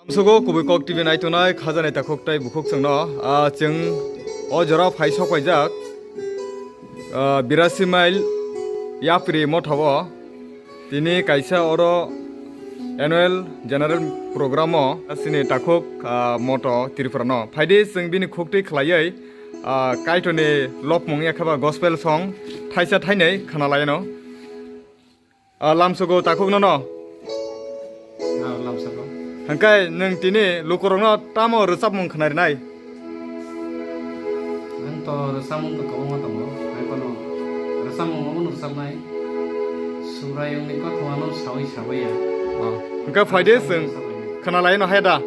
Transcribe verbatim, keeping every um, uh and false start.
Sugo kubui kok T V naitonai khajani takhuk tai bukhuk chwngno, ah, chwng o jora phai sok paijak, ah, birasi mile yapri mothao tini kaisa oro annual general program o chini takhuk, ah, moto Tripura no phaidi chwng bini khuktwi khlaiwi, ah, Kaitorni lopmung yakhaba gospel song thaisa thainai khna laino. Ah, lamsogo takhuk nono. Ah, lamsogo. Hangkai nwng tini lukurokno tamo rwchapmung khnarinai? Ang to rwchapmung to kwbangma tongo. Hai phano rwchapmung omono rwchapnai. Subraiyungni kothomano sawi sabai ya. Ah, hangkai phaide chwng khna laino hai da.